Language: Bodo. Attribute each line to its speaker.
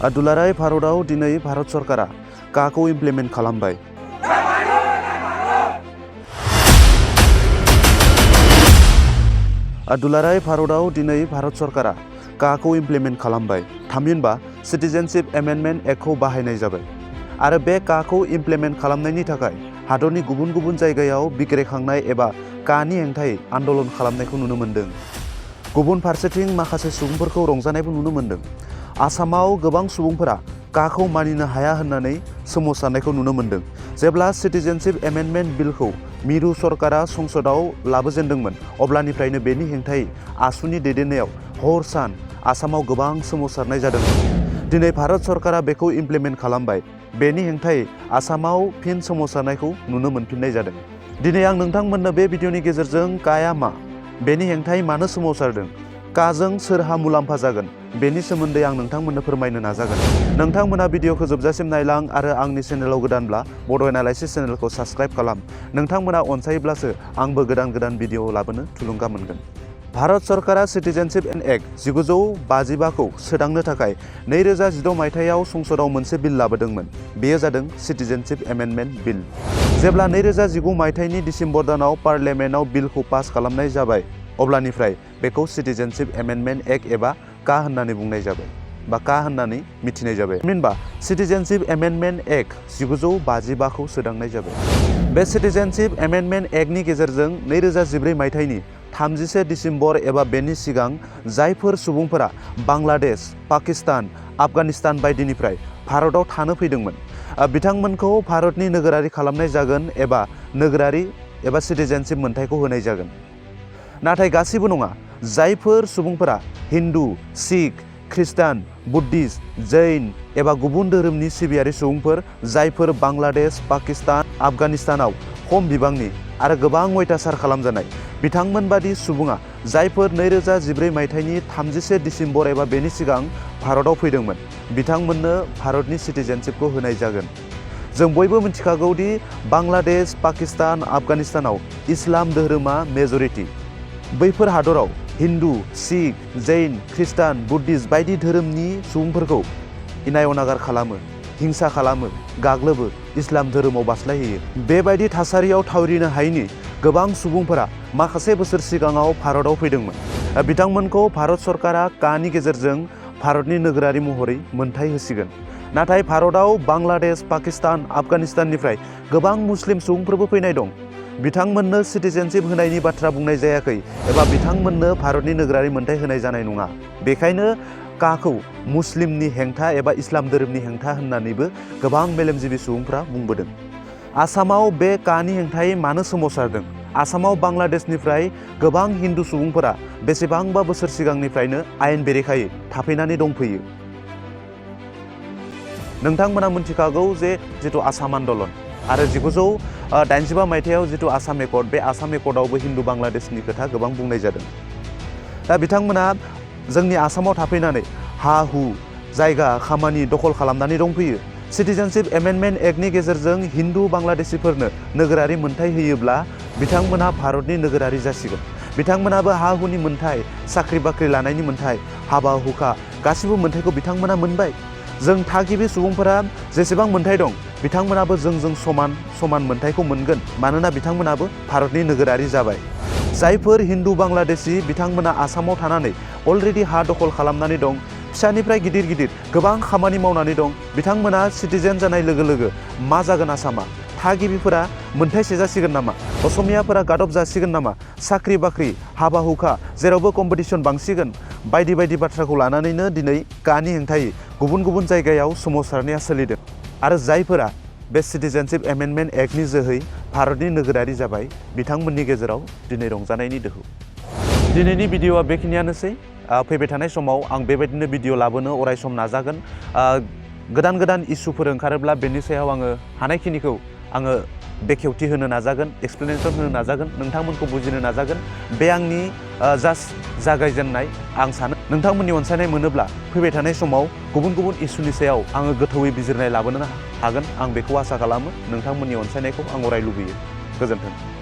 Speaker 1: दुलाराय भारतआव दिनै भारत सरकारा काखौ इमप्लिमेन्ट खालामबाय। दुलाराय भारतआव दिनै भारत सरकारा काखौ इमप्लिमेन्ट खालामबाय। थामहिनबा सिटिजेनशिप एमेन्डमेन्ट एक्टखौ बाहायनाय जाबाय आरो बे काखौ इमप्लिमेन्ट खालामनायनि थाखाय हादरनि गुबुन गुबुन जायगायाव बिग्रायखांनाय एबा कानि हेंथायै आन्दलन खालामनायखौ नुनो मोन्दों। गुबुन फारसेथिं माखासे सुबुंफोरखौ रंजानायबो नुनो मोन्दों। आसामाव गोबां सुबुंफोरा काखौ मानिनो हाया होननानै सोमावसारनायखौ नुनो मोन्दों। जेब्ला सिटिजेनशिप एमेन्डमेन्ट बिलखौ मिरु सरकारा संसदआव लाबोजेनदोंमोन अब्लानिफ्रायनो बेनि हेंथायै आसुनि दैदेननायाव हर सान आसामाव गोबां सोमावसारनाय जादोंमोन। दिनै भारत सरकारा बेखौ इमप्लिमेन्ट खालामबाय। बेनि हेंथायै आसामाव फिन सोमावसारनायखौ नुनो मोनफिननाय जादों। दिनै आं नोंथांमोननो बे भिडिअनि गेजेरजों काया मा, बेनि हेंथायै मानो सोमावसारदों, काजों सोरहा मुलाम्फा जागोन, बेनि सोमोन्दै आं नोंथांमोननो फोरमायनो नाजागोन। नोंथांमोना भिडिअखौ जोबजासिम नायलां आरो आंनि चेनेलाव गोदानब्ला बड' एनालाइसिस चेनेलखौ साबस्क्राइब खालाम। नोंथांमोना अनसायोब्लासो आंबो गोदान भिडिअ लाबोनो थुलुंगा मोनगोन। भारत सरकारा सिटिजेनशिप एक्ट 1955 खौ सोदांनो थाखाय 2016 मायथाइयाव संसदआव मोनसे बिल लाबोदोंमोन। बेयो जादों सिटिजेनशिप एमेन्डमेन्ट बिल। जेब्ला 2019 मायथाइनि डिसेम्बर दानाव पार्लियामेन्टआव बिलखौ पास खालामनाय जाबाय अब्लानिफ्राय बेखौ सिटिजेनशिप एमेन्डमेन्ट एक्ट एबा का होननानै बुंनाय जाबाय बा का होननानै मिथिनाय जाबाय। थामहिनबा सिटिजेनशिप एमेन्डमेन्ट एक्ट 1955 खौ सोदांनाय जाबाय। बे सिटिजेनशिप एमेन्डमेन्ट एक्टनि गेजेरजों 2014 मायथाइनि 31 डिसेम्बर एबा बेनि सिगां जायफोर सुबुंफोरा बांलादेश, पाकिस्तान, आफगानिस्तान बायदिनिफ्राय भारतआव थानो फैदोंमोन बिथांमोनखौ भारतनि नोगोरारि खालामनाय जागोन एबा नोगोरारि एबा सिटिजेनशिप मोनथायखौ होनाय जागोन। नाथाय गासिबो नङा। जायफोर सुबुंफोरा हिन्दु, सिख, ख्रिस्टान, बुद्धिस्ट, जैन एबा गुबुन धोरोमनि सिबियारि सुबुंफोर जायफोर बांलादेश, पाकिस्तान, आफगानिस्तानाव खम बिबांनि आरो गोबां अयथासार खालामजानाय बिथांमोनबादि सुबुङा जायफोर 2014 मायथाइनि 31 डिसेम्बर एबा बेनि सिगां भारतआव फैदोंमोन बिथांमोननो भारतनि सिटिजेनशिपखौ होनाय जागोन। जों बयबो मिथिखागौ दि बांलादेश, पाकिस्तान, आफगानिस्तानाव इस्लाम धोरोमा मेजरिटि। बैफोर हादराव हिन्दु, सिख, जैन, ख्रिस्टान, बुद्धिस्ट बायदि धोरोमनि सुबुंफोरखौ इनाय अनागार खालामो, हिंसा खालामो, गाग्लोबो, इस्लाम धोरोमाव बास्लायहोयो। बेबायदि थासारियाव थावरिनो हायैनि गोबां सुबुंफोरा माखासे बोसोर सिगाङाव भारतआव फैदोंमोन। बिथांमोनखौ भारत सरकारा कानि गेजेरजों भारतनि नोगोरारि महरै मोनथाय होसिगोन। नाथाय भारतआव बांलादेश, पाकिस्तान, आफगानिस्ताननिफ्राय गोबां मुस्लिम सुबुंफोरबो फैनाय दं। बिथांमोननो सिटिजेनशिप होनायनि बाथ्रा बुंनाय जायाखै एबा बिथांमोननो भारतनि नोगोरारि मोनथाय होनाय जानाय नङा। बेखायनो काखौ मुस्लिमनि हेंथा एबा इस्लाम धोरोमनि हेंथा होननानैबो गोबां मेलेमजिबि सुबुंफ्रा बुंबोदों। आसामाव बे कानि हेंथायै मानो सोमावसारदों? आसामाव बांलादेशनिफ्राय गोबां हिन्दु सुबुंफोरा बेसेबांबा बोसोर सिगांनिफ्रायनो आयेन बेरेखायै थाफैनानै दंफैयो। नोंथांमोना मिथिखागौ जे जिथु आसाम आन्दलन आरो 1985 मायथाइयाव जिथु आसाम एकर्ड, बे आसाम एकर्डआवबो हिन्दु बांलादेशनि खोथा गोबां बुंनाय जादों। दा बिथांमोना जोंनि आसामाव थाफैनानै हा हु, जायगा, खामानि दखल खालामनानै दंफैयो। सिटिजेनशिप एमेन्डमेन्ट एक्टनि गेजेरजों हिन्दु बांलादेशिफोरनो नोगोरारि मोनथाय होयोब्ला बिथांमोनहा भारतनि नोगोरारि जासिगोन। बिथांमोनाबो हा हुनि मोनथाय, साख्रि बाख्रि लानायनि मोनथाय, हाबा हुखा गासिबो मोनथायखौ बिथांमोना मोनबाय। जों थागिबि सुबुंफोरा जेसेबां मोनथाय दं बिथांमोनाबो जोंजों समान मोनथायखौ मोनगोन। मानोना बिथांमोनाबो भारतनि नोगोरारि जाबाय। जायफोर हिन्दु बांलादेशी बिथांमोना आसामाव थानानै अलरेडि हा दखल खालामनानै दं, फिसानिफ्राय गिदिर गोबां खामानि मावनानै दं, बिथांमोना सिटिजेन जानाय लोगो लोगो मा जागोन आसामा? थागिबिफोरा मोनथाय सेजासिगोन नामा? असमियाफोरा गादब जासिगोन नामा? साख्रि बाख्रि, हाबा हुखा जेरावबो कम्पिटिसन बांसिगोन। बायदि बाथ्राखौ लानानैनो दिनै कानि हेंथायै गुबुन जायगायाव सोमावसारनाया सोलिदों। आरो जायफोरा बे सिटिजेनशिप एमेन्डमेन्ट एक्टनि जोहै भारतनि नोगोरारि जाबाय बिथांमोननि गेजेराव दिनै रंजानायनि दोहौ। दिनैनि भिडिअआ बेखिनियानोसै। फैबाय थानाय समाव आं बेबायदिनो भिडिअ लाबोनो अराय सम नाजागोन। गोदान इस्युफोर ओंखारोब्ला बेनि सायाव आङो हानायखिनिखौ आङो बेखेवथि होनो नाजागोन, एक्सप्लेनेसन होनो नाजागोन, नोंथांमोनखौ बुजिनो नाजागोन। बे आंनि जास्ट जागायजेननाय। आं सानो नोंथांमोननि अनसायनाय मोनोब्ला फैबाय थानाय समाव गुबुन इस्युनि सायाव आङो गोथौयै बिजिरनाय लाबोनो हागोन। आं बेखौ आसा खालामो। नोंथांमोननि अनसायनायखौ आं अराय लुबैयो। गोजोन्थों।